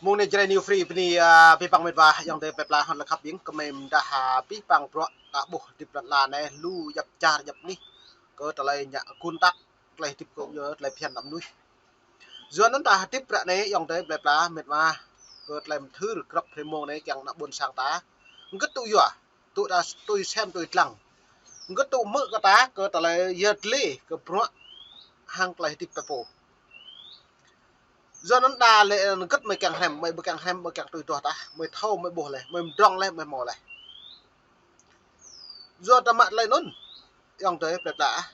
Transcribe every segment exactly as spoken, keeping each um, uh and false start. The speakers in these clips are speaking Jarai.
Mông anai Jrai New Free bơni, ah, abih bang met wa ayŏng adơi plơi pla hăng lăk khăp ƀing kơmơi mơdah, ah, abih bang bruă ta ƀuh hơdip lŏn ala anai lu djăp čar djăp anih kơ tơlơi ngă gun tăk, tơlơi hơdip kơ yua tơlơi phiăn đăm mơnuih. Yua anŭn ta hơdip ră anai ayŏng adơi plơi pla met wa kơ tơlơi mơthưr grăp hrơi mông anai kiăng ană ƀôn sang ta. Hơget tŭ yua, tŭ ta tui sem tui lăng. Hơget tŭ mơ̆ kơ ta kơ tơlơi yơt lĕ kơ bruă hăng tơlơi hơdip ta pô. Yua anŭn đa lĕ hơget mơi kiăng hrăm, mơi ƀu kiăng hrăm, mơi kiăng tui duah tah, mơi thâo, mơi ƀuh leh, mơi mdrŏng leh, mơi hmâo leh. Yua ta mă tơlơi anŭn, ayŏng adơi plơi pla ah.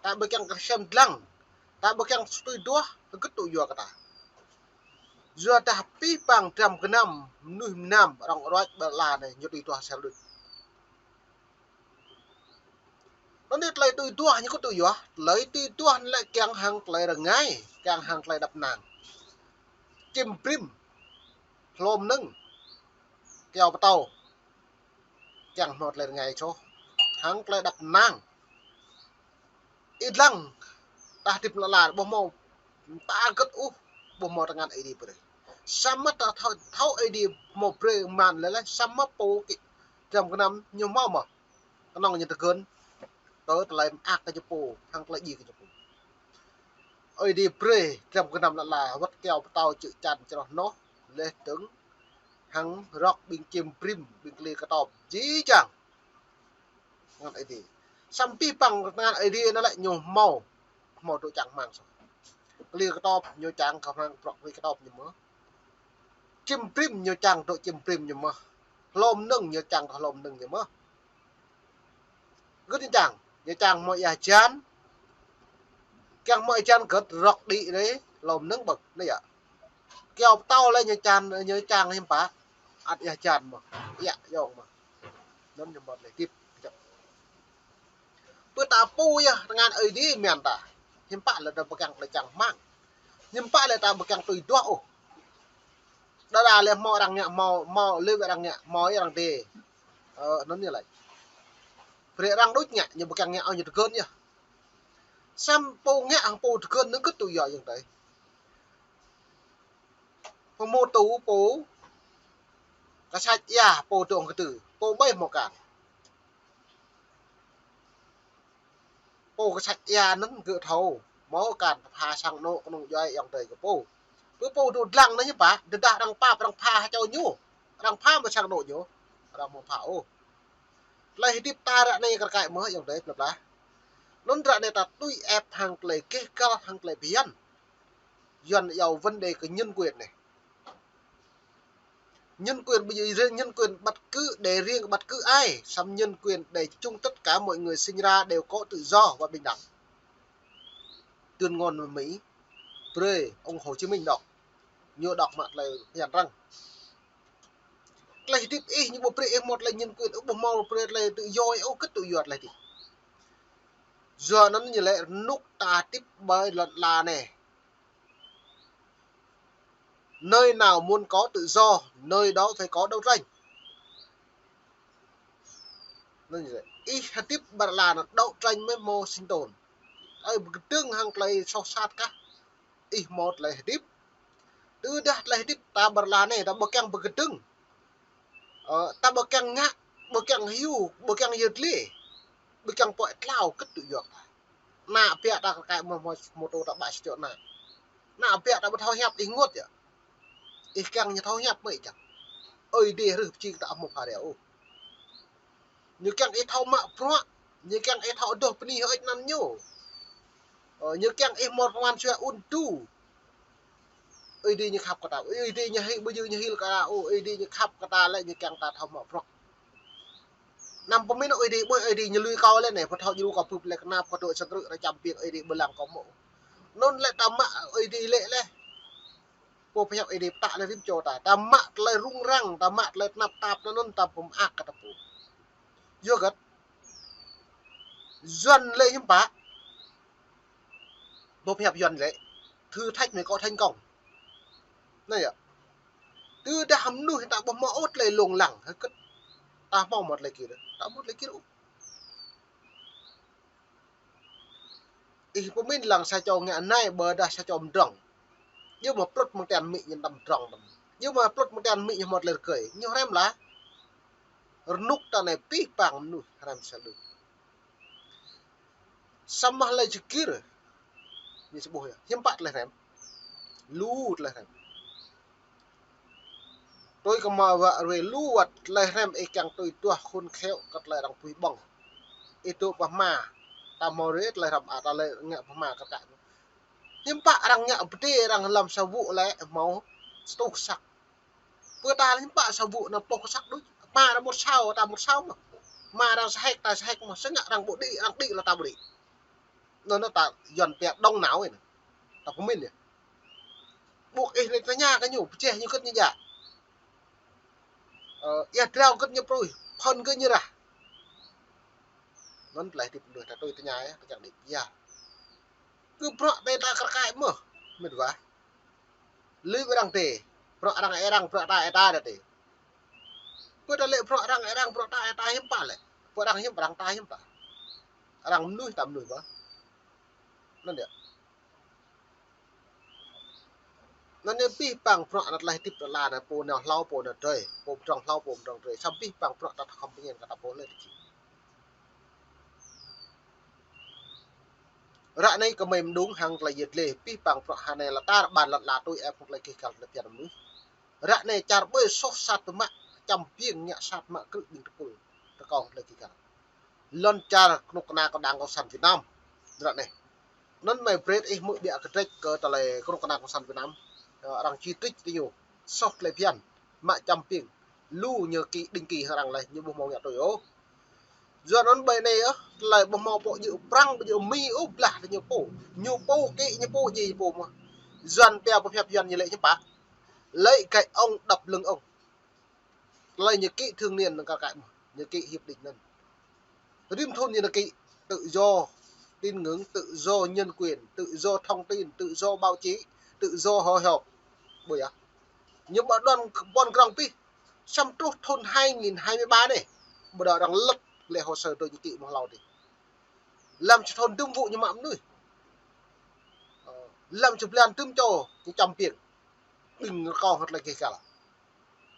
Ta ƀu kiăng kơ sem lăng, ta ƀu kiăng tui duah, hơget tŭ yua kơ ta. Yua dah abih bang dram gơnam, mơnuih mơnam, arăng ruăč ƀơi lŏn ala anai, ñu tui duah sel đôč. Anŭn yơh tơlơi tui duah ñu kơ tŭ yua, tơlơi tui duah anŭn lĕ kiăng hăng tơlơi rơngai, kiăng hăng tơlơi đăp năng. Čim brim, hlô mơnơ̆ng, kyâo pơtâo, kiăng hmâo tơlơi rơngai soh, hăng tơlơi đăp năng. Ih lăng, ta hơdip lŏn ala, ƀu hmâo ta gơ̆t ôh, ƀu hmâo tơngan Ơi Adai brơi. Samơ̆ ta thâo, thâo Ơi Adai hmâo brơi mơ̆n lĕ leh, samơ̆ pô kơ dram gơnam ñu hmâo mơ̆. Kơnơ̆ng ñu tơgŭn, tơ tơlơi mơak kơ ñu pô, hăng tơlơi djai kơ ñu pô. Ơi Adai brơi, dram gơnam lŏn ala, wơ̆t kyâo pơtâo čư̆ čan čroh noh, leh dơ̆ng, hăng rŏk ƀing čim brim, ƀing kli kơtop, jih jang. Tơngan Ơi Adai. Samơ̆ abih bang tơngan Ơi Adai anŭn lĕ ñu hmâo, hmâo dŏ čang hmang soh. Kli kơtop ñu čang kơ hmang, brŏk kli kơtop ñu mơ̆. Čim brim ñu čang dŏ čim brim ñu mơ̆. Hlô mơnơ̆ng ñu čang dŏ hlô mơnơ̆ng ñu mơ̆. Gơ̆t ñu čang, ñu čang hmâo ia hơjan. Kiăng hmâo ia hơjan gơ̆t rŏk đĭ anai, hlô mơnơ̆ng ƀơ̆ng, anai yơh. Kyâo pơtâo lĕ ñu čang, ñu čang hiư̆m pă, ăt ia hơjan mơ̆, ia yŏng mơ̆. Anŭn ñu mơ̆t lĕ hơdip. Pơ ta pô yơh, tơngan Ơi Adai mơ̆n ta. Hiư̆m pă lĕ ta ƀu kiăng tơlơi čang hmang. Hiư̆m pă lĕ ta ƀu kiăng tui duah ôh. Đa đa lĕ hmâo arăng ngă, hmâo, hmâo lĕ arăng ngă, hmâo arăng dê. Ơ, anŭn ñu laĭ. Brơi arăng đôč ngă, ñu ƀu kiăng ngă ôh ñu tơgŭn yơh. Samơ̆ pô ngă hăng pô tơgŭn anŭn hơget tŭ yua ayŏng adơi. Pơhmutu pô kơ sač ia pô dŏ hăng kơtư̆, pô ƀai hmâo akan. Pô kơ sač ia anŭn gơ̆ thâo, hmâo akan pha sang anŏ kơnung djuai ayŏng adơi kơ pô. Pơ pô dŏ lăng anai hiư̆m pă, tơdah arăng pap, arăng pha hơčâo ñu, arăng pha mơ̆ sang anŏ ñu, arăng hmâo pha ôh. Tơlơi hơdip ta ră anai kar kaĭ mơ̆ ayŏng adơi plơi pla. Anŭn ră anai ta tui ĕp hăng tơlơi keh kăl hăng tơlơi phiăn. Yuan iâu vấn đề kơ nhân quyền anai. Nhân quyền bây giờ nhân quyền bất cứ để riêng bất cứ ai, samơ̆ nhân quyền để chung tất cả mọi người sinh ra đều có tự do và bình đẳng. Tuyên ngôn Mỹ, brơi ông Hồ Chí Minh đọc. Ñu đọc mă tơlơi phiăn arăng. Tơlơi hơdip ih ñu ƀu brơi ih hmâo tơlơi nhân quyền, ƀu hmâo brơi tơlơi tự do, ôh hơget tŭ yua tơlơi hơdip. Yua anŭn ñu lĕ rơnŭk ta hơdip ƀơi lŏn ala anai. Nơi nào muốn có tự do, nơi đó phải có đấu tranh. Anŭn ñu lĕ, ih hơdip ƀơi lŏn ala anai đấu tranh mới hmâo sinh tồn. Ơi pơkơdơ̆ng hăng tơlơi soh sat kah, ih hmâo tơlơi hơdip. Tơdah tơlơi hơdip ta ƀơi lŏn ala anai, ta ƀu kiăng pơkơdơ̆ng. Ơ, ta ƀu kiăng ngă, ƀu kiăng hyu, ƀu kiăng yơt lĕ, ƀu kiăng pơ̆k tlao hơget tŭ yua ta. Ană ƀiă ta kơ kaĭ mơ̆, mơ̆, mơ̆ tơ ta ƀă sa čô ană. Ană ƀiă ta ƀu thâo hiăp ih ngŏt yơh. Ih kiăng ñu thâo hiăp mơ̆ ih čang. Ơi Adai rơh pơčing ta hmâo pha reo ôh. Ñu kiăng ih thâo mă bruă, ñu kiăng ih thâo adoh bơni hơơč anăn ñu. Ơ, ñu kiăng ih hmâo pơman sua ŭn tu. Ơi Adai ñu khăp kơ ta, Ơi Adai ñu hil, ƀu djơ̆ ñu hil kơ ta, ơ, Ơi Adai ñu khăp kơ ta lĕ ñu kiăng ta thâo mă bruă. Anăm pơmĭn Ơi Adai, ƀơi Ơi Adai ñu lui kâo lĕ anai, pơthâo djru kâo bưp lĕ kơnap kơ dŏ sang krư̆ ră čăm ƀing Ơi Adai ƀu lăng kâo mơ̆. Anŭn lĕ ta mă Ơi Adai lĕ leh. Pô pơhiăp Ơi Adai pơtă lĕ rĭm čô ta. Ta mă tơlơi rŭng răng, ta mă tơlơi tơnap tap anŭn ta pơmơak kơ ta pô. Yua hơget? Yuan lĕ hiư̆m pă? Pô pơhiăp Yuan lĕ, thử thách mới có thành công. Anai yơh. Tơdah mơnuih ta ƀu hmâo ôh tơlơi lông lăng, hơget ta hmâo mơ̆ tơlơi kiăng, ta hmâo tơlơi kiăng ôh. Ih pơmĭn lăng sa čô ngă anai ƀôdah sa čô mdrŏng. Yua mơ̆ prŏt mơ̆ng tian mĭ ñu đăm mdrŏng đăm. Yua mơ̆ plŏt mơ̆ng tian mĭ ñu hmâo tơlơi rơgơi. Ñu hrăm lah. Rơnŭk ta anai pih pang mơnuih hrăm sa đuč. Samơ̆ tơlơi jơgir. Ñu sa ƀuh yơh. Hiư̆m pă tơlơi hrăm. Lu tơlơi hrăm. Tui kơ mă wă ruai lu wăt tơlơi hrăm ih kiăng tui duah khôn khéo kơ tơlơi arăng pui ƀơ̆ng. Ih dŏ pơ hma. Ta hmâo ruai tơlơi hrăm a ta lĕ ngă pơ hma kơ kă. Hiư̆m pă arăng ngă pơdơi arăng lăm sa wŭ lĕ hmâo sa tuh săk. Pơ ta hiư̆m pă sa wŭ anŭn pluh kơ săk đôč. Hma arăng một sao, ta một sao mơ̆n. Hma arăng sa héc, ta sa héc mơ̆n. Sơngă arăng ƀu đĭ, arăng đĭ lĕ ta ƀu đĭ. Anŭn ta Yuan pia đồng não anai. Ta pơmĭn yơh. Ƀuh ih lĕ tơña kơ ñu, pơjeh ñu kơ̆t ñu djă. Ơ, ia drao kơ̆t ñu prui, phŏn kơ̆t ñu rah. Anŭn tơlơi hơdip mơnuih ta tui tơña yơh, kơ čang đĭ pia. Kơ bruă tơi ta kar kaĭ mơ̆n, mĕt wa. Lui arăng tơi, bruă arăng ơi arăng, bruă ta ơi ta đa tơi. Kơ ta lĕ bruă arăng ơi arăng, bruă ta ơi ta hiư̆m pă lĕ. Bruă arăng hiư̆m, arăng ta hiư̆m pă. Arăng mơnuih ta mơnuih mơ̆n. Anŭn yơh. Anŭn yơh pih pang bruă anŭn tơlơi hơdip tơlơi anŭn pô nao hlâo pô nao drơi, pô pơdrŏng hlâo pô pơdrŏng drơi. Samơ̆ pih pang bruă ta khŏm pơñen kơ ta pô lĕ tơjing. Ră anai kơmơi mơđung hăng tơlơi yet lĕ pih pang bruă hơnai lăt tar ƀan lăt la tui ĕp hăng tơlơi gêh găl tơlơi phiăn mơnuih. Ră anai čar ƀơi soh sat tơmă, čăm piêng ngă sat mă krư̆ ƀing tơpul, tơkâo hăng tơlơi gêh găl. Lŏn čar kơnuk kơna kơ Đảng Cộng sản Việt Nam. Ră anai. Anŭn mơi brơi ih hmư̆ biă kơdrĕč kơ tơlơi kơnuk kơna Cộng sản Việt Nam. Ơ, arăng chỉ trích tơ ñu. Soh tơlơi phiăn. Mă čăm piêng. Lu ñu kĭ đĭng kĭ hăng arăng lĕ, ñu ƀu hmâo ngă tui ôh. Yuan anŭn ƀơi anai ôh, tơlơi ƀu hmâo pô djơ̆ Prăng, ƀu djơ̆ Mi ôh, blah tơ ñu pô. Ñu pô kĭ, ñu pô djai, ñu pô mơ̆n. Yuan pia pơhiăp Yuan ñu lĕ hiư̆m pă. Lấy gậy ông đập lưng ông. Tơlơi ñu kĭ thường niên anŭn kar kaĭ mơ̆n. Ñu kĭ hiệp định anŭn. Rĭm thŭn ñu nao kĭ tự do tín ngưỡng, tự do nhân quyền, tự do thông tin, tự do báo chí, tự do hội họp. Ƀu yơh. Ñu ƀă đon ƀôn krong pih. Samơ̆ truh thŭn hai nghìn hai mươi ba anai. Ƀu đa arăng lăt lĕ hồ sơ tui ñu kĭ mơ̆ng hlâo dih. Lăm sa thŭn dŭm wŭ ñu mă mơnuih. Ơ, lăm sa blan dŭm čô ñu čăm piêng. Ƀing rơkâo hăng tơlơi gêh găl.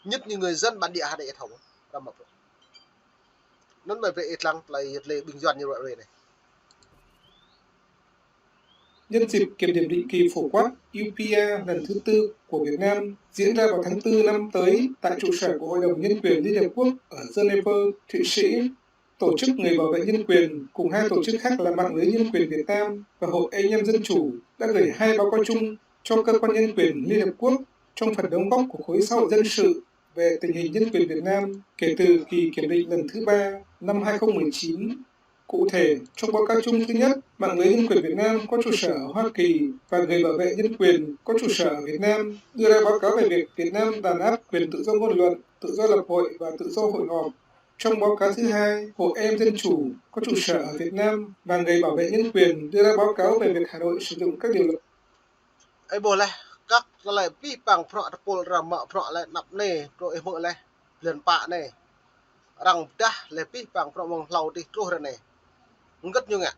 Nhất những người dân bản địa hơnai ih thâo. Răm mă bruă. Anŭn mơi brơi ih lăng tơlơi yet lĕ ƀing Yuan ñu ruă ruai anai. Nhân dịp kiểm điểm định kỳ phổ quát U P R lần thứ tư của Việt Nam diễn ra vào tháng tư năm tới tại trụ sở của Hội đồng Nhân quyền Liên Hợp Quốc ở Geneva, Thụy Sĩ, tổ chức Người Bảo vệ Nhân quyền cùng hai tổ chức khác là Mạng lưới Nhân quyền Việt Nam và Hội Anh em Dân Chủ đã gửi hai báo cáo chung cho Cơ quan Nhân quyền Liên Hợp Quốc trong phần đóng góp của khối xã hội dân sự về tình hình nhân quyền Việt Nam kể từ kỳ kiểm định lần thứ ba năm hai không mười chín. Cụ thể, trong báo cáo chung thứ nhất, Mạng lưới Nhân quyền Việt Nam có trụ sở ở Hoa Kỳ và Người Bảo vệ Nhân quyền có trụ sở ở Việt Nam đưa ra báo cáo về việc Việt Nam đàn áp quyền tự do ngôn luận, tự do lập hội và tự do hội họp. Trong báo cáo thứ hai, Hội Em Dân Chủ có trụ sở ở Việt Nam và Người Bảo vệ Nhân quyền đưa ra báo cáo về việc Hà Nội sử dụng các điều luật. Ơ, ƀuh lĕ, kăk tơlơi pih pang bruă tơpul arăng mă bruă lĕ anăp anai, bruă ih hmư̆ lĕ, blan pă anai. Arăng pơdah lĕ pih pang bruă mơ̆ng hlâo dih truh ră anai. Hơget ñu ngă.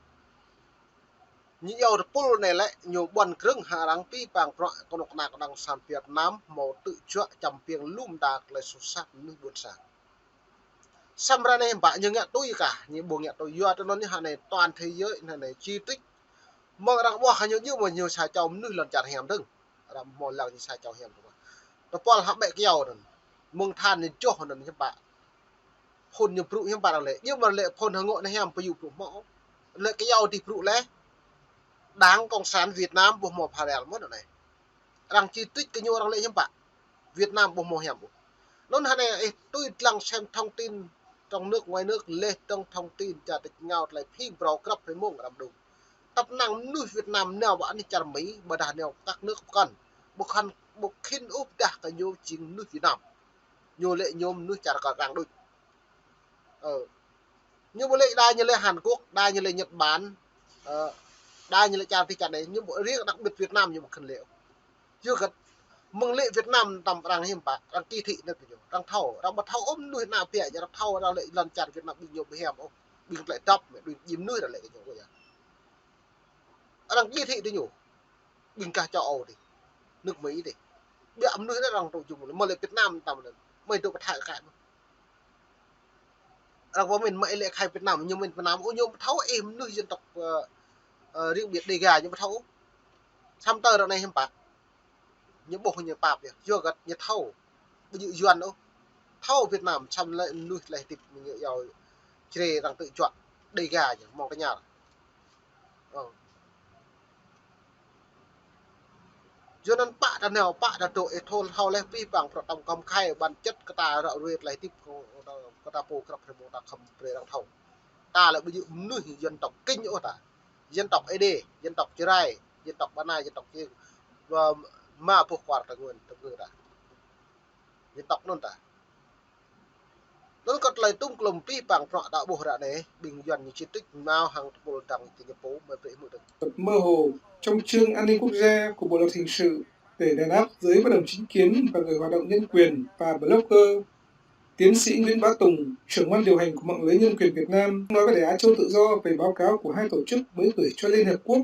Ñu iâu tơpul anai lĕ, ñu ƀuăn krơ̆ng hăng arăng pih pang bruă kơnuk kơna kơ Đảng Cộng sản Việt Nam hmâo tŭ juă čăm piêng lŏm ta tơlơi soh sat mơnuih ƀôn sang. Samơ̆ ră anai hiư̆m pă ñu ngă tui kah, ñu ƀu ngă tui yua tơ anŭn ñu hơnai toàn thế giới hơnai chỉ trích. Mơ̆ng arăng ƀuh kơ ñu djơ̆ mơ̆ ñu sa čô mơnuih lŏn čar hiam dơ̆ng. Arăng hmâo lăng ñu sa čô hiam dơ̆ng. Tơpul hă ƀĕ kơyâo anŭn. Mơ̆ng than ñu joh anŭn hiư̆m pă. Phŭn ñu brŭ hiư̆m pă arăng lĕ. Djơ̆ mơ̆ lĕ phŭn hơngŏ anai hiam pơyŭ brŭ hmâo. Lĕ kơyâo dih brŭ lĕ. Đảng Cộng sản Việt Nam ƀu hmâo phara mơ̆n anai. Arăng chỉ trích kơ ñu arăng lĕ hiư̆m pă. Việt Nam ƀu hmâo hiam ôh. Anŭn hơnai ih tui lăng xem thông tin trong nước ngoài nước lĕ trong thông tin čar tơčô ngao tơlơi phing phrâo krăp hrơi mông răm đung. Tăp năng mơnuih Việt Nam nao ƀơi anih čar Mi, ƀôdah nao kăk nước pơkŏn. Ƀu khăn, ƀu khĭn ôh pơdah kơ ñu jing mơnuih Việt Nam. Ñu lĕ ñu mơnuih čar kơ arăng đôč. Ơ. Ñu ƀu lĕ đa ñu lĕ Hàn Quốc, đa ñu lĕ Nhật Bản, ơ, đa ñu lĕ čar tih čar anai, ñu ƀu riêng đặc biệt Việt Nam ñu ƀu khĭn lĕ. Yua kơ mơ̆ng lĕ Việt Nam tăm arăng hiư̆m pă, arăng kỳ thị anŭn tơ ñu, arăng thâo, arăng ƀu thâo ôh mơnuih ană pia, arăng thâo arăng lĕ lŏn čar Việt Nam ƀing ñu ƀu hiam ôh, ƀing tơlơi dăp, ƀing djim mơnuih arăng lĕ kơ ñu kơ yơh. Arăng kỳ thị tơ ñu, ƀing gah châu Âu dih, nước Mỹ dih. Ƀiă mơnuih anai arăng tŭ jum, mơ̆ lĕ Việt Nam tăm anŭn. Mơi dŏ pơthai kơ kăi mơ̆. Arăng pơmĭn mơi lĕ khai Việt Nam, ñu mĭn Việt Nam, ơ, ñu ƀu thâo ih mơnuih dân tộc, ơ, ơ, riêng biệt Đêga ñu ƀu thâo. Samơ̆ tơl ră anai hiư̆m pă. Ñu ƀuh ñu pap yơh, yua hơget ñu thâo. Ƀu djơ̆ Yuan ôh. Thâo Việt Nam, samơ̆ lĕ mơnuih tơlơi hơdip ñu yua črê arăng tŭ juă Đêga ñu, mơ̆ng tơña. Ơ. Yua anŭn pă ta nao, pă ta dŏ, ih thâo, thâo leh pih pang prŏ tăm kơm khai, bản chất kơ ta ră ruai tơlơi hơdip kơ, kơ ta pô krăp hrơi mông ta khŏm brơi arăng thâo. Ta lĕ ƀu djơ̆ mơnuih dân tộc Kinh ôh ta. Dân tộc Ê Đê, dân tộc Jrai, dân tộc Ba Na, dân tộc Čing. Ơ, mă boh kwar ta nguen, ta nguen ta. Dân tộc anŭn ta. Anŭn kơ tơlơi tŭm klŏm pih pang prŏ ta ƀuh ră anai, ƀing Yuan ñu chỉ trích mơ̆ hăng tơpul dăng ti ñu pô mơi brơi hmư̆ dơ̆ng. Mơ hồ, trong chương an ninh quốc gia của Bộ luật hình sự để đàn áp giới bất đồng chính kiến và người hoạt động nhân quyền và blogger, tiến sĩ Nguyễn Bá Tùng, trưởng ban điều hành của mạng lưới nhân quyền Việt Nam, nói với Đài Á Châu Tự Do về báo cáo của hai tổ chức mới gửi cho Liên Hợp Quốc.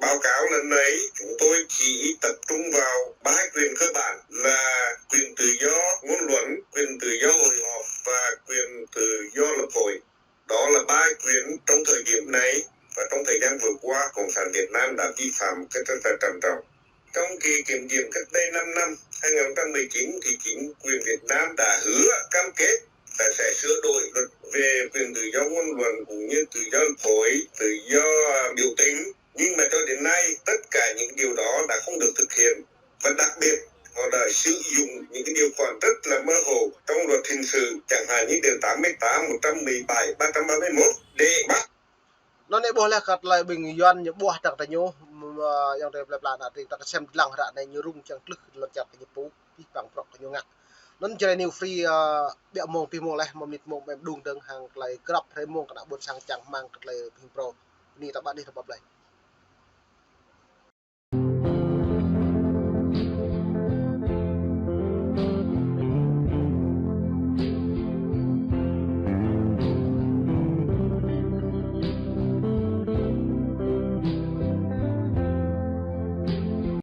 Báo cáo lần này chúng tôi chỉ tập trung vào ba quyền cơ bản là quyền tự do ngôn luận, quyền tự do hội họp và quyền tự do lập hội. Đó là ba quyền trong thời điểm này và trong thời gian vừa qua Cộng sản Việt Nam đã vi phạm rất là trầm trọng. Trong kỳ kiểm điểm cách đây năm năm, hai nghìn không trăm mười chín, thì chính quyền Việt Nam đã hứa cam kết là sẽ sửa đổi luật về quyền tự do ngôn luận cũng như tự do lập hội, tự do biểu tình. Nhưng mà cho đến nay, tất cả những điều đó đã không được thực hiện. Và đặc biệt, họ đã sử dụng những cái điều khoản rất là mơ hồ trong luật hình sự, chẳng hạn như điều tám mươi tám, một trăm mười bảy, ba trăm ba mươi mốt để bắt. Anŭn anai ƀuh leh kơ tơlơi ƀing Yuan ñu ƀuh dăng ta ñu, mơ̆, mơ̆, yang tơlơi plơi pla anai, ta kơsem lăng ră anai ñu rŭng čang tlưh lŏn čar ta ñu pô, pih pang prŏ ta ñu ngă. Anŭn Jrai New Free, ơ, ƀiă mông pih mông leh, mơ̆ mĭt mông mơ̆ đung dơ̆ng hăng tơlơi krăp hrơi mông kơ ană ƀôn sang čang rơmang kơ tơlơi pơhing phrâo. Bơni ta ƀă anih ta pap leh.